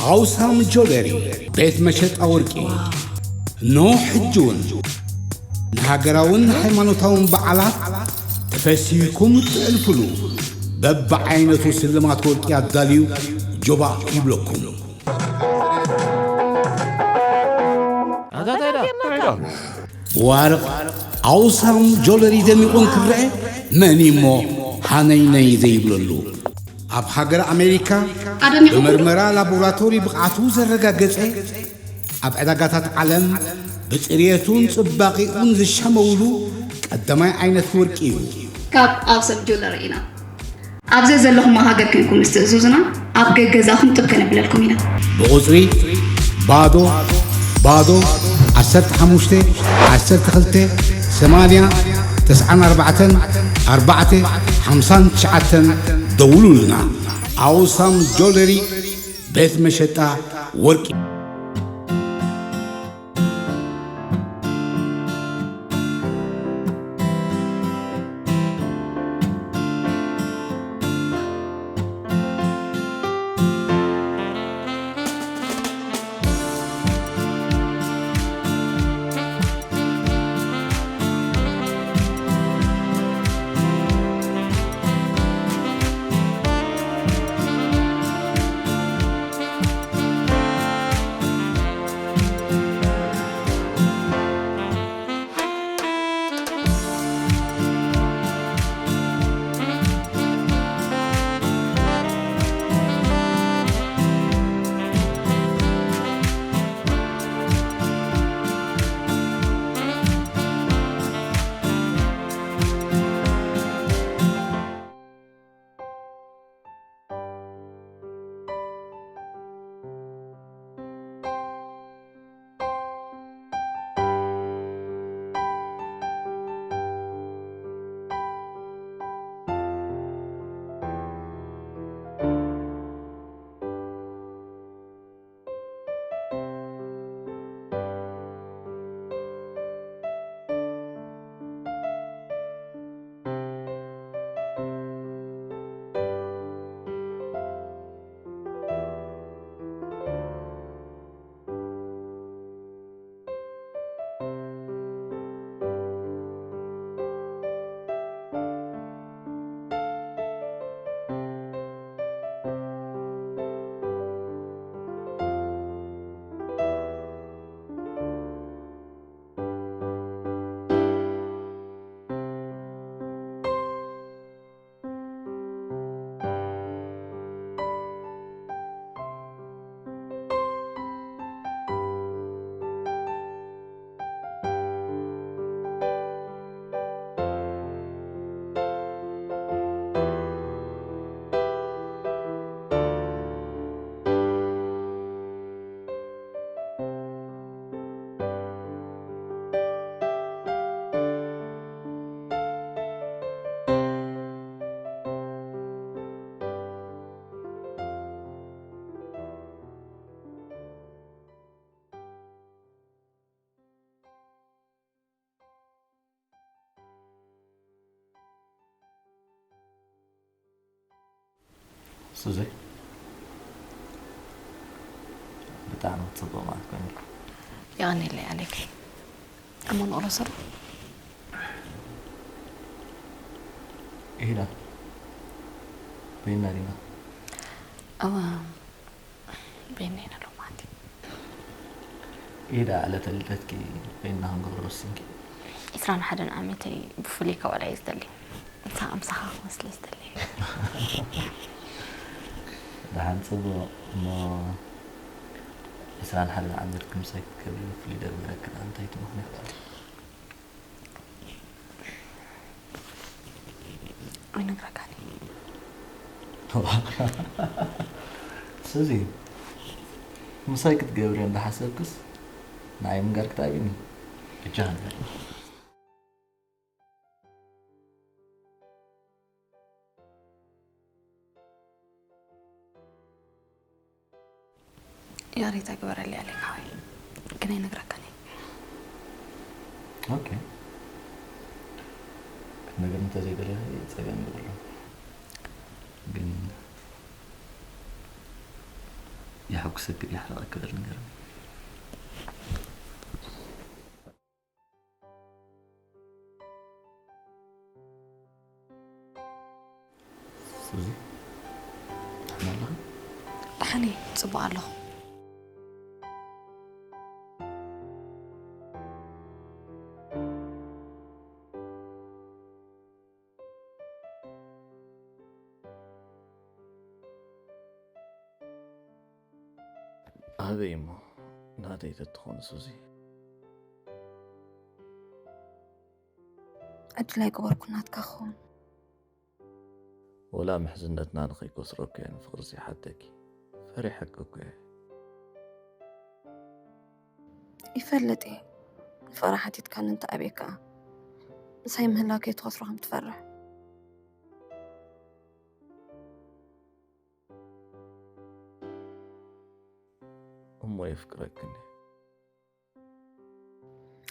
ኣውሳም ጆለሪ፣ ቤት መሸጣ ወርቂ። እንሆ ሕጂ እውን ንሃገራውን ሃይማኖታውን በዓላት ተፈሲህኩም እትሕልፉሉ በብዓይነቱ ስልማት ወርቂ ኣዳልዩ ጆባእ ይብለኩም። ዋርቕ ኣውሳም ጆለሪ ደሚቑ እንክረአ መን እሞ ሃነይነይ ዘይብለሉ? ኣብ ሃገር ኣሜሪካ ኣደሚቑ ብመርመራ ላቦራቶሪ ብቕዓቱ ዘረጋገጸ፣ ኣብ ዕዳጋታት ዓለም ብጽርየቱን ጽባቐኡን ዝሸመውሉ ቀዳማይ ዓይነት ወርቂ እዩ። ካብ ኣውሳም ጆለሪ ኢና። ኣብ ዘዘለኹሞ ሃገር ኮይንኩም ምስ ትእዝዙና ኣብ ገገዛኹም ጥብ ከነብለልኩም ኢና። ብቑጽሪ ባዶ ባዶ ዓሰርተ ሓሙሽተ ዓሰርተ ክልተ ሰማንያ ተስዓን ኣርባዕተን ኣርባዕተ ሓምሳን ትሽዓተን ደውሉልና። ኣውሳም ጆለሪ ቤት መሸጣ ወርቂ። ሱዚ፣ ብጣዕሚ ጽቡቕ መዓልቲ ኮይኑ። የቐንየለይ ኣሌክስ። እሞ ንቕረሶ ዶ? ኢዳ፣ በይና ዲና? እዋ፣ በይና ኢና ሎማዓንቲ። ኢዳ፣ ዕለተ ልደትኪ በይና ክንገብሮ ወሲንኪ? ዕስራን ሓደን ዓመተይ ብፍሉይ ከበላ እየ ዝደሊ። ንሳ ምሳኻ ክመስል ዝደሊ። ደሓን፣ ጽቡቕ። እሞ ዕስራን ሓደን ዓመት ክምሳይ ክትከብሪ ፍሉይ ደኣ ምረክብ እንታይ ትመኽኒ? ኣይነግረካን እየ። ሱዚ፣ ምሳይ ክትገብርዮ እንዳሓሰብክስ ንዓይ ምንጋር ክትኣብኒ? ብጃኻ ንገር። ይቕሬታ ግበረለይ ኣሌክ ሓወይ፣ ግን ኣይነግረካን እየ። ኦኬ። ክትነግርኒ እንተዘይደለኺ ጸገም የብሉን። ግን፣ የሕጉ ክሰግድ ይሕረቐ ክብል ንገርኒ። ሱዚ፣ ደሓን ኣለኺ? ደሓን እየ፣ ጽቡቕ ኣለኹ። ኣበይ እሞ ናተይ ተትኾን ሱዚ? ዕድል ኣይገበርኩን ናትካ ክኸውን። ወላ ምሕዝነትና ንኸይከስረኩ እየ ንፍቕሪ ዘይሓተኪ። ፈሪሐኪ እኮ እየ። ይፈልጥ እየ። ንፍቕሪ ሓቲትካኒ እንተ ኣብየካ፣ ምሳይ ምህላው ከይትኸስሮ ከም ትፈርሕ። እሞ የፍቅረክኒ።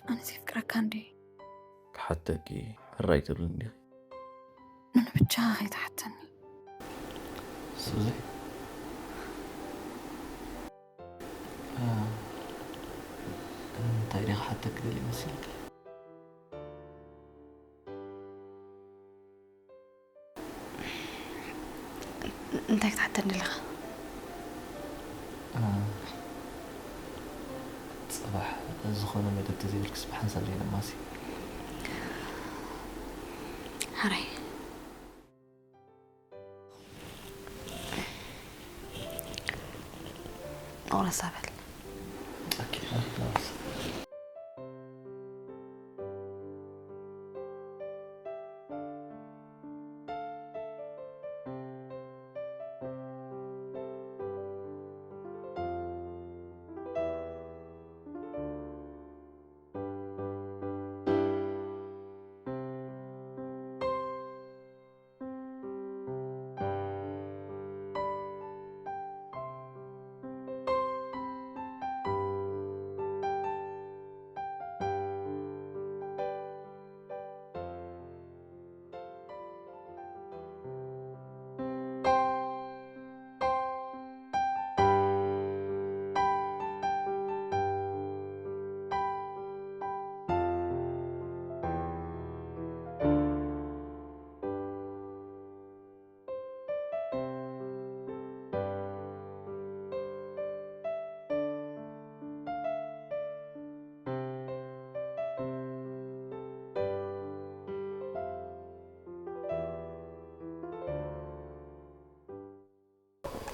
ኣነስ የፍቅረካ እንዴ? ክሓተኪ ሕራይ ትብልኒ ዲኺ? ንብቻ ከይትሓተኒ። ሱዚ፣ እ፣ እንታይ ዲኺ ክሓተኪ ደልየ መሲልኪ? እንታይ ክትሓተኒ ኣለኻ? እ፣ ጽባሕ ዝኾነ መደብ ተዘይብልክስ ብሓንሳብ ዘይነማሲ። ሕራይ። ቁረሳ በል። ኦኬ፣ ኦኬ፣ ኦኬ።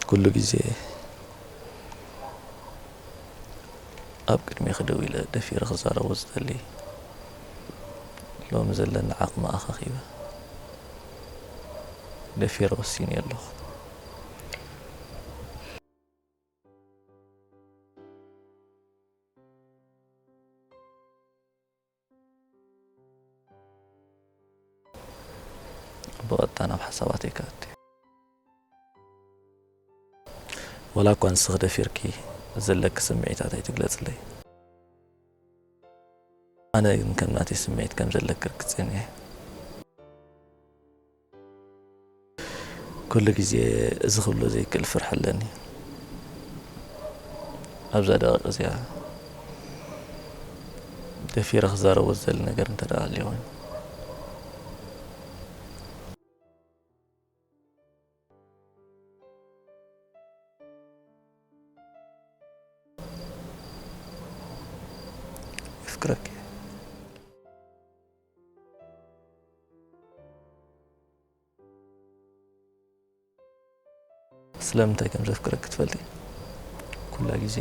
ኩሉ ግዜ ኣብ ቅድሜኺ ደው ኢለ ደፊረ ክዛረቦ ዝደሊ፣ ሎሚ ዘለኒ ዓቕሚ ኣኻኺበ ደፊረ ወሲነ ኣለኹ። ብቐጥታ ናብ ሓሳባተይ ክኣቱ። ወላ እኳ ንስኺ ደፊርኪ ዘለኪ ስምዒታት ኣይትግለጽለይ። ኣነ ግን ከም ናተይ ስምዒት ከም ዘለኪ ርግጸኛ እየ። ኩሉ ግዜ እዚ ክብሎ ዘይክእል ፍርሒ ኣለኒ። ኣብዛ ደቂቕ እዚኣ ደፊረ ክዛረቦ ዝደሊ ነገር እንተ ደኣ ሃልዩ ኮይኑ። የፍቅረኪ። ስለምንታይ ከም ዘፍቅረኪ ትፈልጢ? ኩላ ግዜ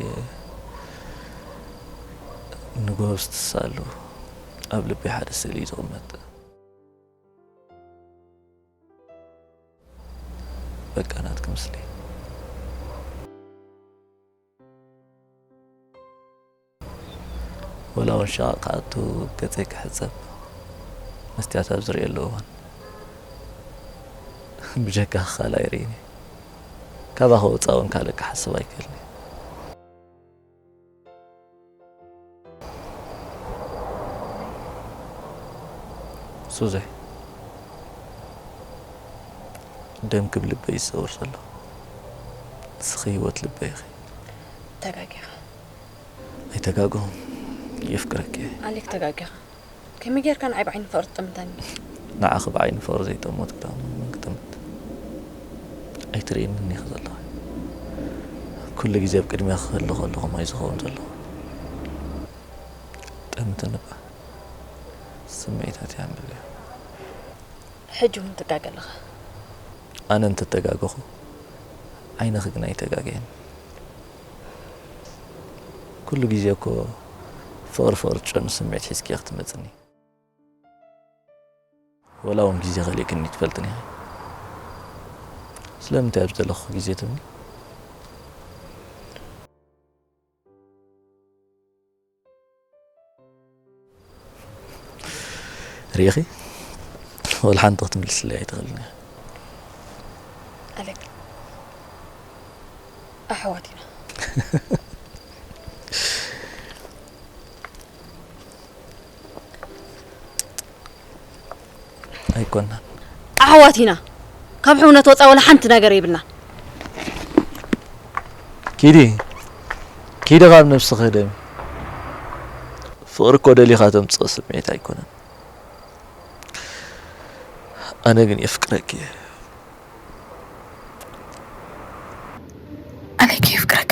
ንግሆ ዝትስኣሉ ኣብ ልበይ ሓደ ስእሊ እዩ ዝቕመጥ። በቃ ናትኪ ምስሊ። ወላ እውን ሸቓቕ ክኣቱ ገጸይ ክሕጸብ መስትያት ኣብ ዝርእየሉ እዋን ብጀካኺ ካልእ ኣይርእይን እየ። ካባኺ ወጻኢ እውን ካልእ ክሓስብ ኣይክእልን እየ። ሱዚ፣ ደምኪ ብልበይ እዩ ዝዘውር ዘሎ። ንስኺ ህይወት ልበይ ኢኺ። ተጋጊኻ። ኣይተጋግኹን፣ የፍቅረኪ እየ። ኣሌክ፣ ተጋጊኻ። ከመይ ጌርካ ንዓይ ብዓይኒ ፍቕሪ ትጥምተኒ? ንዓኺ ብዓይኒ ፍቕሪ ዘይጠመትኩ ደኣ መን ክጥምት? ኣይትርእይንን ኢኺ ዘለኺ። ኩሉ ግዜ ኣብ ቅድሜኺ ክህሉ ከለኹ ማይ ዝኸውን ዘለኹ። ጠምትኒ እባ። ስምዒታተይ ኣንብብዮ። ሕጂ እውን ትጋገ ኣለኻ። ኣነ እንተተጋገኹ፣ ዓይንኺ ግን ኣይተጋገየን። ኩሉ ግዜ እኮ ፍቕሪ ፍቕሪ ትጨኑ ስምዒት ሒዝኪ ኢኺ ትመጽኒ። ወላ እውን ግዜ ከሊእክኒ ትፈልጥኒ ኢኺ። ስለምንታይ ኣብ ዝደለኹ ግዜ ትብኒ? ርኢኺ? ወላ ሓንቲ ክትምልስለይ ኣይትኽእልን ኢኺ። ኣሌክ፣ ኣሕዋት ኢና። ኣይኮናን። ኣሕዋት ኢና። ካብ ሕውነት ወጻኢ ወላ ሓንቲ ነገር የብልና። ኪዲ፣ ኪዲ ካብ ነብስኺ ህደሚ። ፍቕሪ እኮ ደሊኻ ተምጽኦ ስምዒት ኣይኮነን። ኣነ ግን የፍቅረኪ እየ። ኣነ ከ የፍቅረኪ።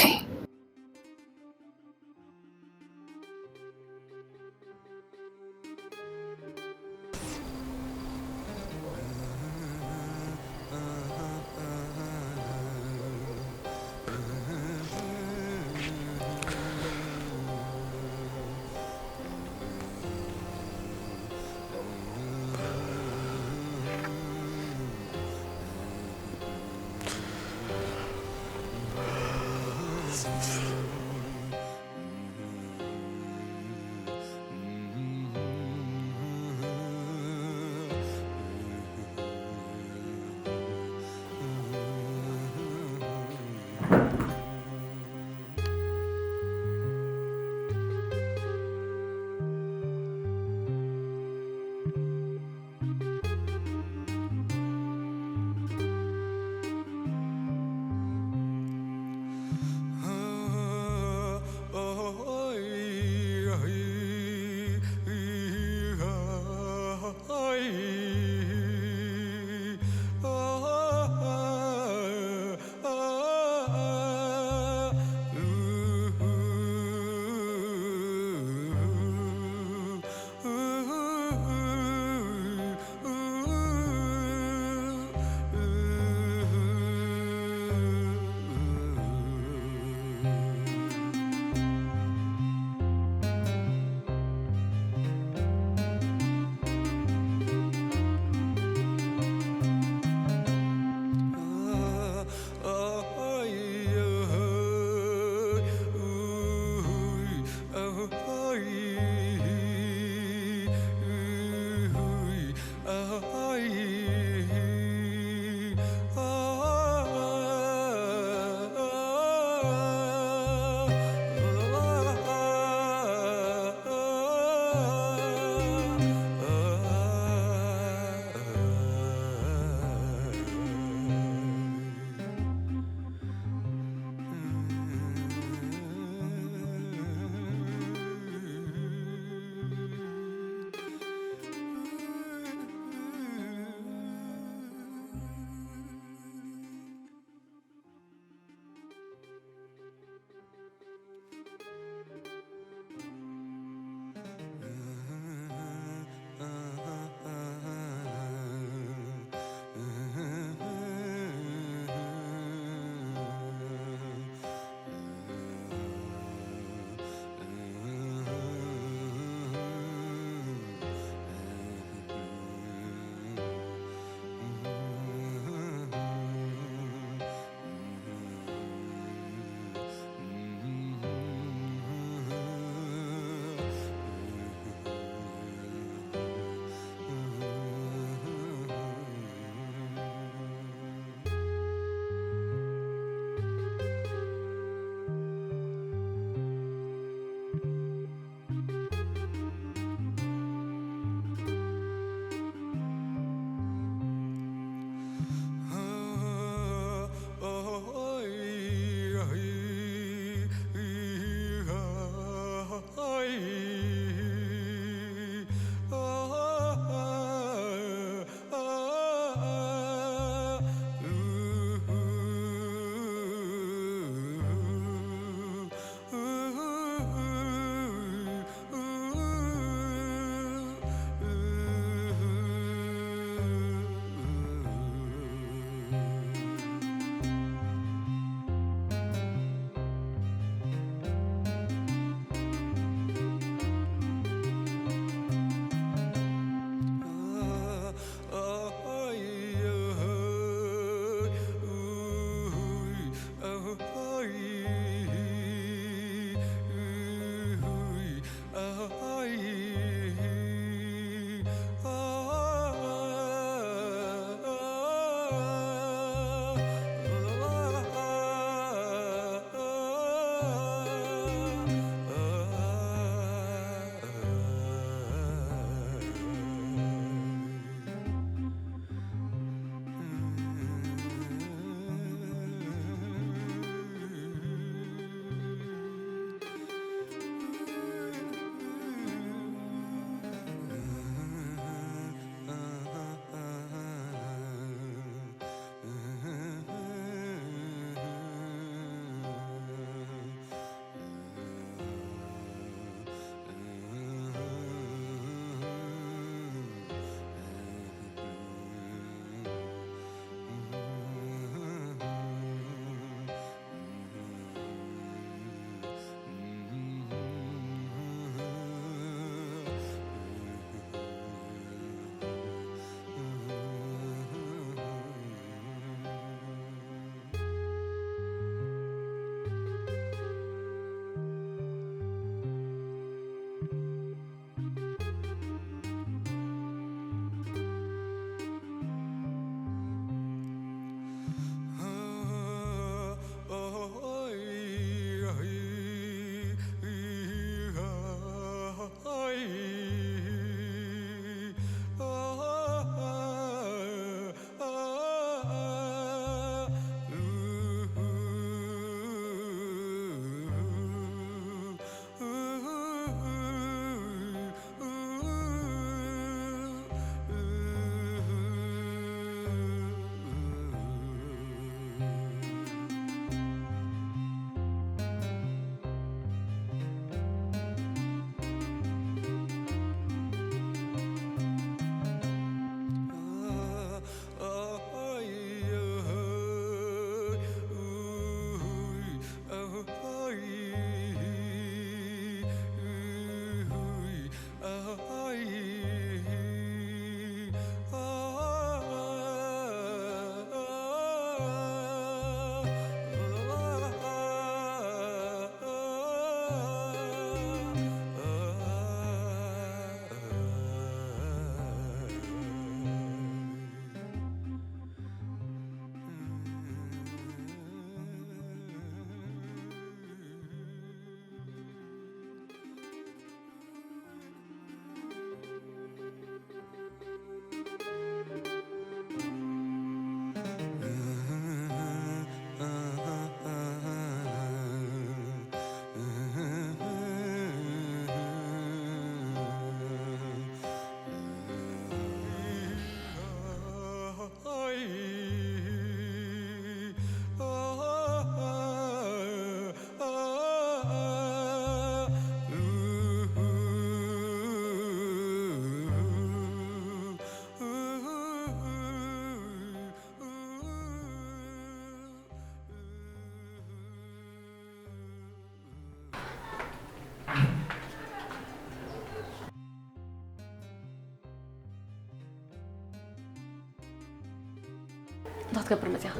እንታይ ክትገብር መጺኻ?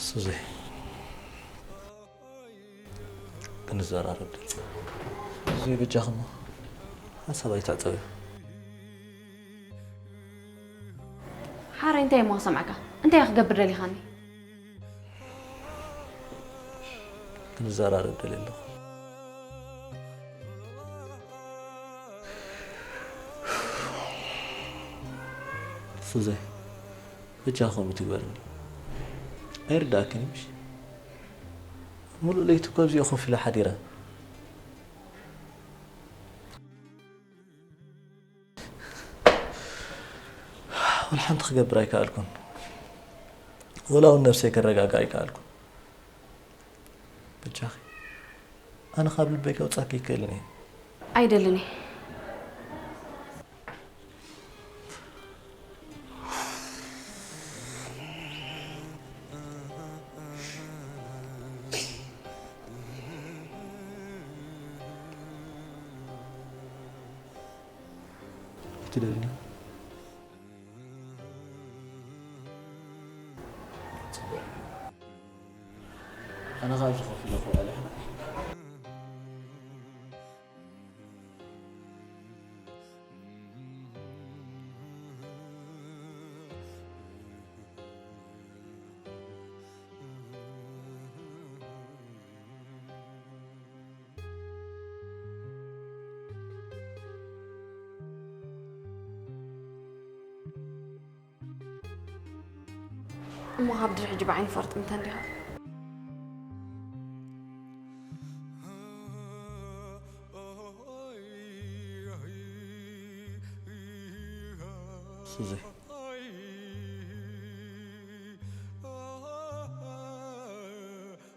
ሱዚ፣ ክንዘራረብ ደሊ። ሱዚ፣ በጃኹም ሓሳብ ኣይትዕጸዊ። ሓራይ እንታይ እሞ ክሰምዓካ? እንታይ ክገብር ደሊኻኒ? ክንዘራረብ ደሊ ኣለኹ። ሱዚ፣ በጃ ከምኡ ትግበርኒ። ኣይርዳእክን ምሽ? ሙሉእ ለይቲ እኮ ኣብዚኦ ኮፍ ኢለ ሓዲረ። ወላ ሓንቲ ክገብር ኣይከኣልኩን። ወላ እውን ነብሰይ ከረጋግኣ ኣይከኣልኩን። በጃኺ፣ ኣነ ካብ ልበይ ከውጻኪ ይክእልን እየ። ኣይደልን እየ። ትደልኒ? ኣነ ካብዚ ኮፍ ኢለ ክውዕል እየ። እሞ ካብ ድሪ ሕጂ ብዓይኒ ፈርጥምታ እንዲኻ። ሱዚ፣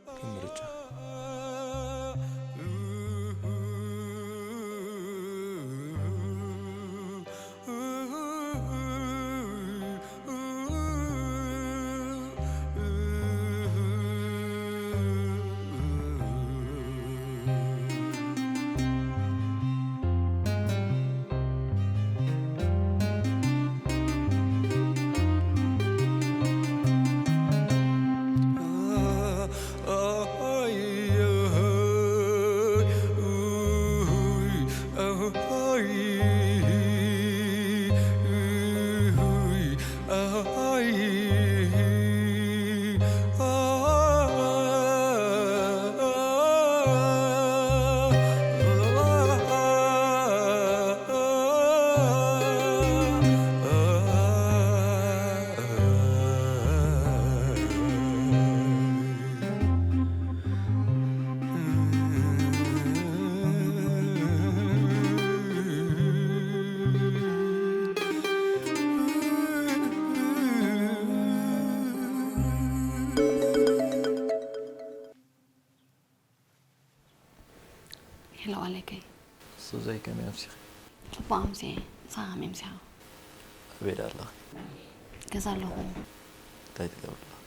ከም ምርጫ። ሄሎ ኣለከይ። ሱዘይ፣ ከመይ ኣምሲኺ? ጽቡቕ ኣምስየ። ንስኻ ከመይ ኣምሲኻ? ኣበይ ደኣ ኣለኺ? ገዛ ኣለኹ። እንታይ ትገብሪ ኣለኺ?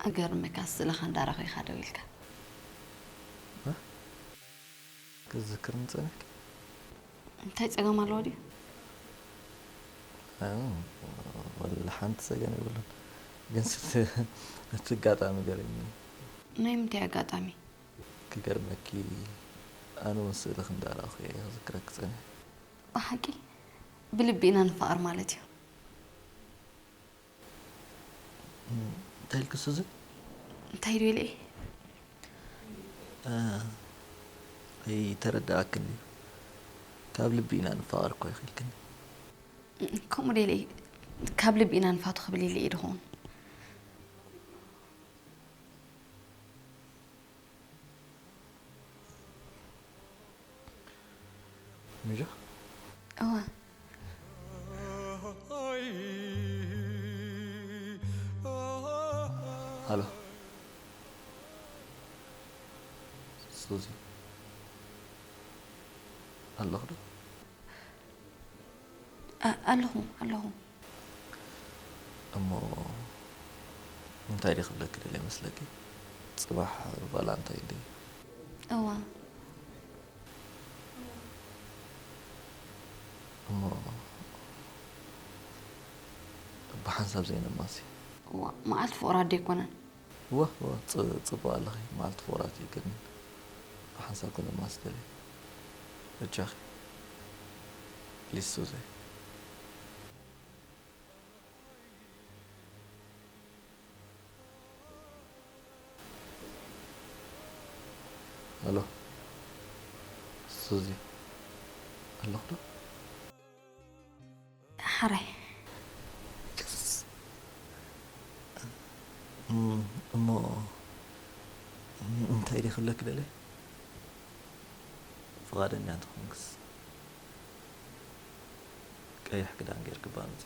ኣገርመካ፣ ስለኻ እንዳረኸይካ ደው ኢልካ። ክዝክር ምጸንሕኪ? እንታይ ጸገም ኣለዎ ድዩ? ኣዎ፣ ወላ ሓንቲ ጸገም የብሉን። ግን ስቲ እቲ ኣጋጣሚ ገሪምኒ። ናይ ምንታይ ኣጋጣሚ? ክገርመኪ፣ ኣነ እውን ስእልኺ እንዳረኣኹ እየ ክዝክረኪ ጸኒሐ። ብሓቂ? ብልቢ ኢና ንፋቐር ማለት እዩ። እንታይ ኢልኪ ሱዚ? እንታይ ድዩ ኢለ? እ፣ ኣይተረዳእክን ድዩ? ካብ ልቢ ኢና ንፋቐር እኮ ኢኺ ኢልክኒ። ከምኡ ድየ ኢለ? ካብ ልቢ ኢና ንፋቱ ክብል ኢለ እየ ድኸውን። ምጃ? እወ። ሃሎ። ሱዚ። ኣለኹ ዶ? ኣ-፣ ኣለኹ፣ ኣለኹ። እሞ እንታይ ድየ ክብለኪ ደልየ መስለኪ? ጽባሕ ቫላንታይን ደይ። እዋ። እሞ ሓንሳብ ዘይነማሲ። እዋ፣ መዓልቲ ፍቑራት ዶ ኣይኮነን? እዋ፣ እዋ፣ ጽ-፣ ጽቡቕ ኣለኺ። መዓልቲ ፍቑራት እዩ፣ ግን ብሓንሳብ ክንማስ ደልየ። በጃኺ። ፕሊዝ፣ ሱዘይ። ሄሎ፣ ሱዚ። ኣለኹ ዶ? ሓራይ። እም፣ እሞ እንታይ ድየ ክብለኪ ደልየ? ፍቓደኛ እንተኾንክስ ቀይሕ ክዳን ጌርኪ እባ ምጺ።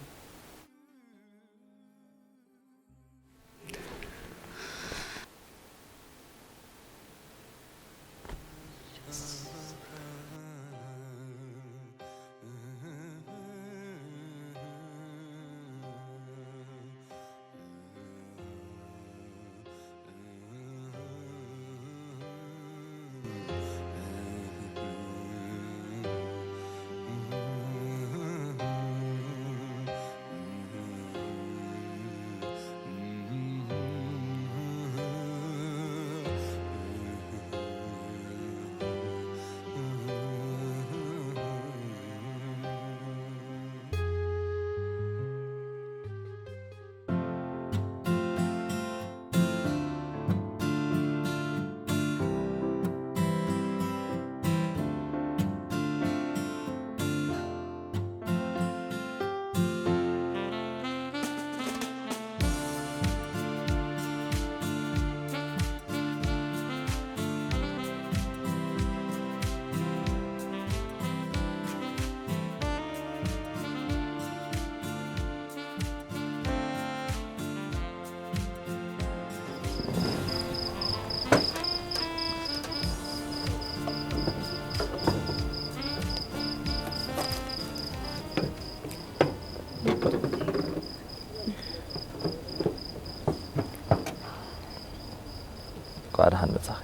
እንኳዕ ደሓን መጻኺ።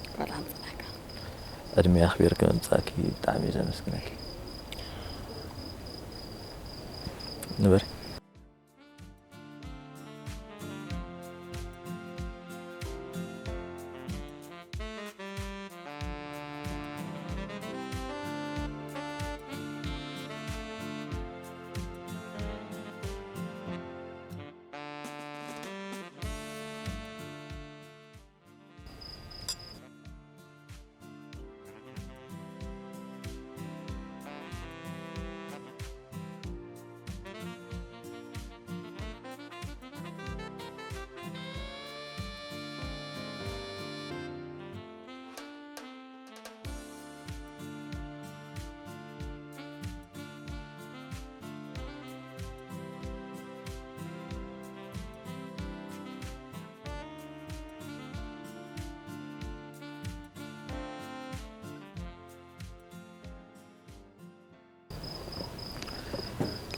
እንኳዕ ደሓን ጸናሕካ። ዕድመ ኣኽቢርኪ ምምጻእኪ ብጣዕሚ እየ ዘመስግነኪ። ንበሪ።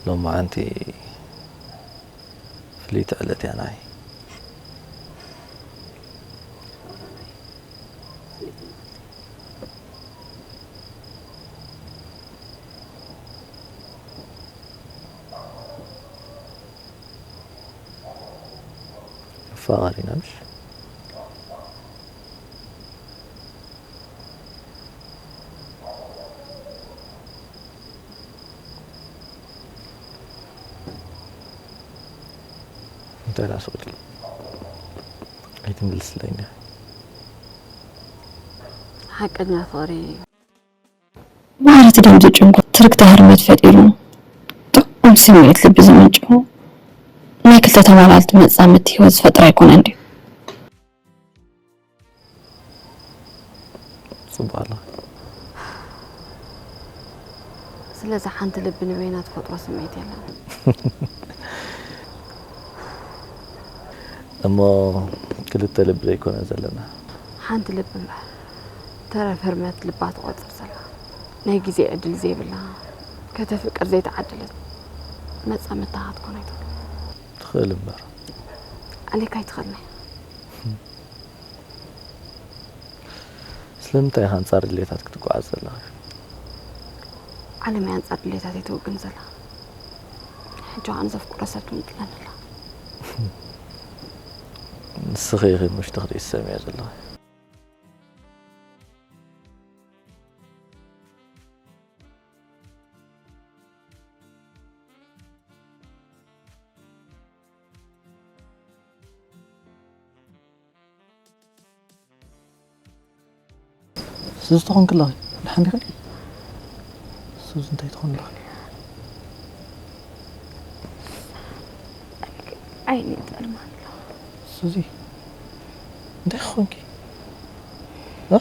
ሎማዓንቲ ፍልይቲ ዕለት እያ ንዓይ። መፋቐሪና ምሽ? እንታይ ደኣ ስቕ ኢልኪ ኣይትምልስለይ እንዲኺ? ሓቀኛ ፍቕሪ ማዕረ እቲ ደም ዝጭንቁ ትርክተ ህርመት ፈጢሩ ጥዑም ስምዒት ልቢ ዝምንጭው ናይ ክልተ ተመላልቲ መጻምድቲ ህይወት ዝፈጥር ኣይኮነን ድዩ? ጽቡቕ ኣለኺ። ስለዚ ሓንቲ ልቢ ንበይና ትፈጥሮ ስምዒት የለን። እሞ ክልተ ልቢ ዘይኮነ ዘለና? ሓንቲ ልቢ እምበር። ተረፍ ህርመት ልባ ትቖጽር ዘላ። ናይ ግዜ ዕድል ዘይብላ፣ ከተፍቅር ዘይተዓደለት መጻምድታ ክትኮን ኣይትኽእልን። ትኽእል እምበር። ዓሌካ ኣይትኽእልን እያ። ስለምንታይ ኢኻ ኣንጻር ድሌታት ክትጓዓዝ ዘለኻ? ዓለም እያ ኣንጻር ድሌታተይ ትውግን ዘላ። ሕጂ ኣነ ዘፍቅሮ ሰብ ትምጥለኒ ኣላ። ንስኺ ኢኺ ምሽቲ ክትርኢ ዝሰምያ ዘለኺ። ሱዚ ትኾን ከለኺ ደሓን ዲኺ? ሱዚ እንታይ ትኾን ኣለኺ? ዓይኒ ጠልማን ኣሎ። ሱዚ እንታይ ኾንኪ? እ?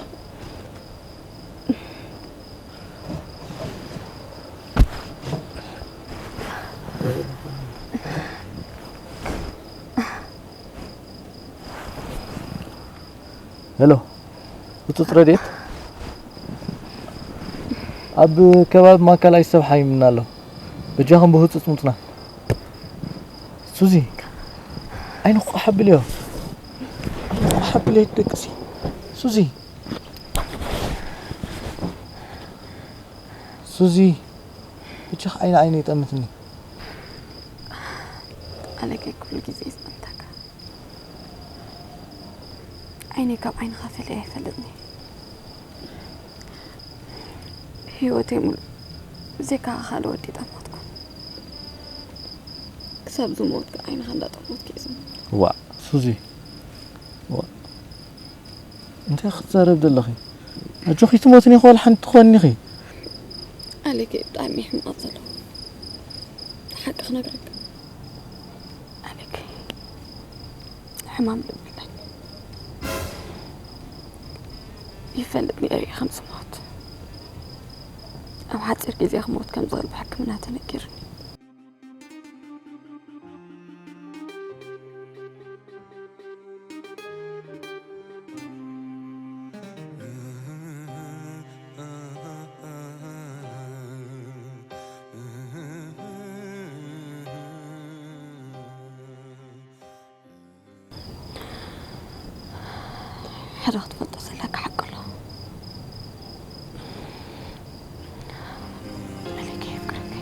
ሄሎ፣ ህጹጽ ረድኤት ኣብ ከባቢ ማእከላይ ሰብ ሓሚምና ኣሎ። በጃኹም ብህጹጽ ምጹና። ሱዚ፣ ዓይንኺ ቆሕ ኣብልዮ። ዓይንኺ ቆሕ ኣብልዮ ደቅሲ። ሱዚ። ሱዚ፣ በጃኺ ዓይኒ ዓይነይ ጠምትኒ። ኣለከ ኩሉ ግዜ ይጸንተካ። ዓይነይ ካብ ዓይንኻ ፈለየ ኣይፈልጥን እየ። ህይወተይ ሙሉእ ብዘይካ ካልእ ወዲ ጠሞትኩ። ክሳብ ዝሞትኩ ዓይንኻ እንዳጠሞትኩ እየ ዝሞት። ዋእ ሱዚ፣ ዋእ እንታይ ክትዛረብ ዘለኺ? ኣጆኺ ትሞትኒ ኢኺ ዋላ ሓንቲ ትኾኒ ኢኺ። ኣለከ ብጣዕሚ ሕማቕ ዘለዎ ሓቂ ክነግረካ። ኣለከ ሕማም ልቢ ኣለኒ። ይፈልጥ ነይረ እየ ከም ዝሞት። ኣብ ሓፂር ግዜ ክሞት ከም ዝኽእል ብሕክምና ተነጊሩኒ። ሓደ ክትፈልጦ ዘለካ ሓቂ ኣሎ። ልዕለይካ የፍቅረካ።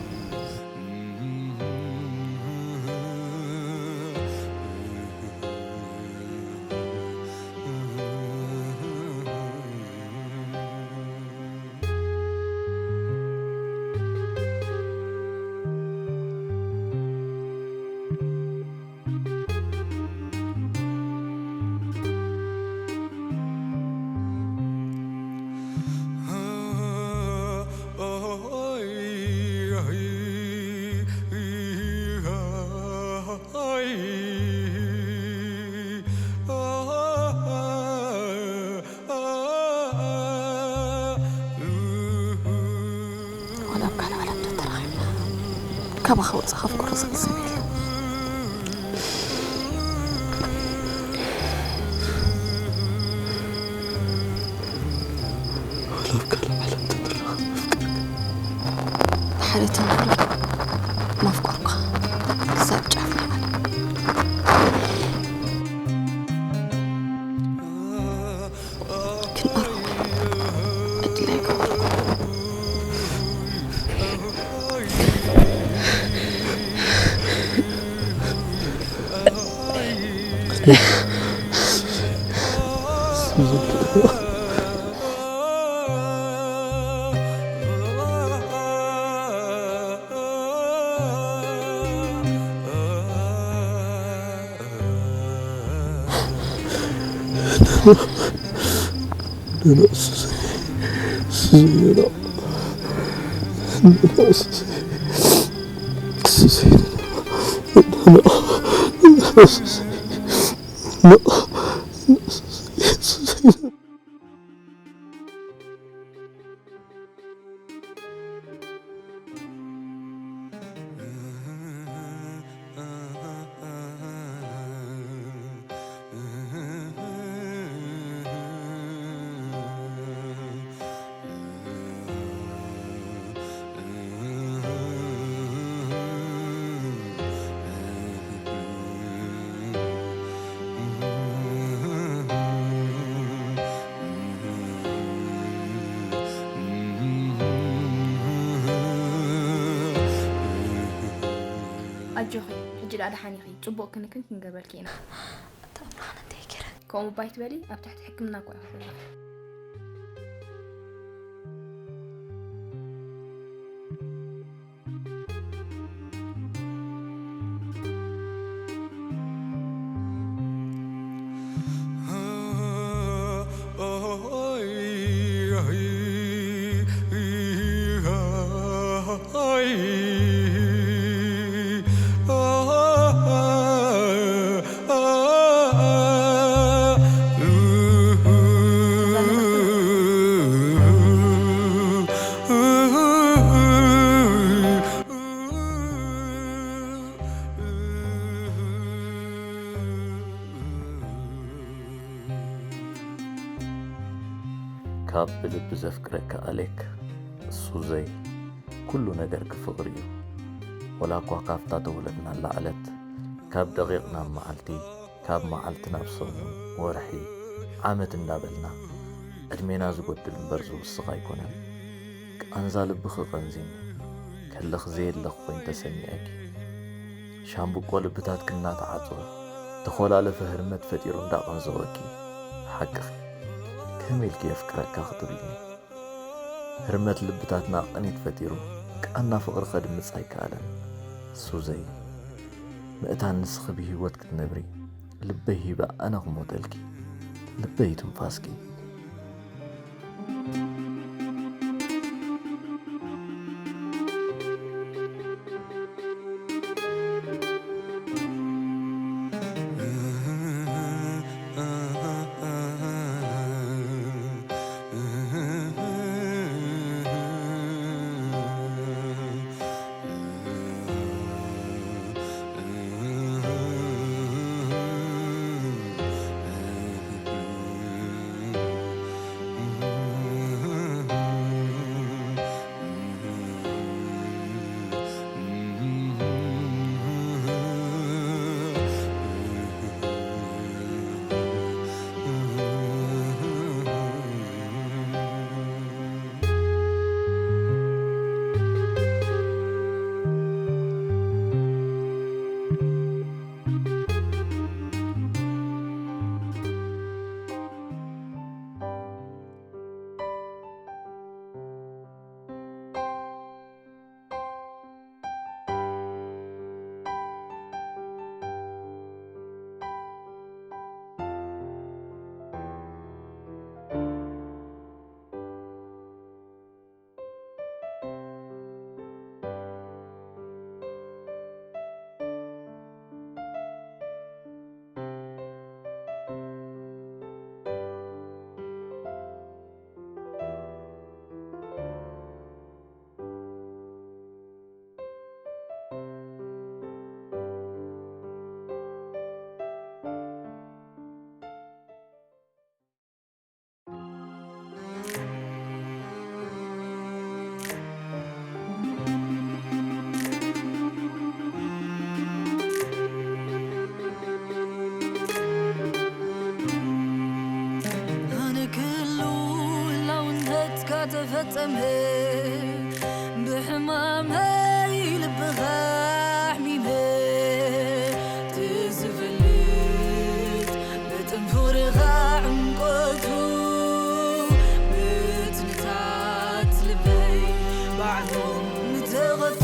ዋላ ኣብ ካልእ ዓለም ተተራኺብና፣ ካባኻ ወጻኢ ከፍቅሮ ዝኽእል ሰብ የለን። ዋላ ኣብ ካልእ ዓለም ተተራኺብና፣ ኣፍቅረካ። ብሓደ ተንኮል ማፍቀርኩኻ ክሳብ ጫፍ ናይ ዓለም። ክንኣርኩ ዕድል ኣይገበርኩ። ኣጆኺ፣ ሕጂ ደኣ ደሓን ኢኺ። ጽቡቕ ክንክን ክንገብረልኪ ኢና። ኣታ ኣምላኽን እንታይ ገይረ? ከምኡ ባይ ትበሊ፣ ኣብ ትሕቲ ሕክምና እኮ ኢኺ ዘለኺ። ካብ ብልቢ ዘፍቅረካ ኣሌክ፣ ሱዘይ፣ ኩሉ ነገርኪ ፍቕሪ እዩ። ወላ እኳ ካብታ ተወለድናላ ዕለት፣ ካብ ደቒቕ ናብ መዓልቲ፣ ካብ መዓልቲ ናብ ሰሙን፣ ወርሒ፣ ዓመት እንዳበልና፣ ዕድሜና ዝጎድል እምበር ዝውስኽ ኣይኮነን። ቃንዛ ልብኺ ቀንዚኒ፣ ከለኺ ዘየለኺ ኮይኑ ተሰሚዐኪ። ሻምብቆ ልብታትኪ እናተዓጽወ፣ ተኾላለፈ ህርመት ፈጢሩ እንዳቐንዘወኪ፣ ሓቅኺ፣ ከመይ ኢልኪ የፍቅረካ ክትብልኒ? ህርመት ልብታትና ቅኒት ፈጢሩ፣ ቃና ፍቕሪ ከድምጽ ኣይከኣለን። ሱዘይ፣ ምእታን ንስኺ ብህይወት ክትነብሪ፣ ልበይ ሂበ ኣነ ክሞተልኪ። ልበይ ትንፋስኪ። ኣነ ክሉ ህላውነትካ ተፈጸመ፣ ብሕማመይ ልብኻ ኣሕሚመ፣ ትዝፈልጥ መጠን ፍቕርኻ ዕምቆቱ፣ ብትንታት ልበይ ባዕሎም ምተቐቱ።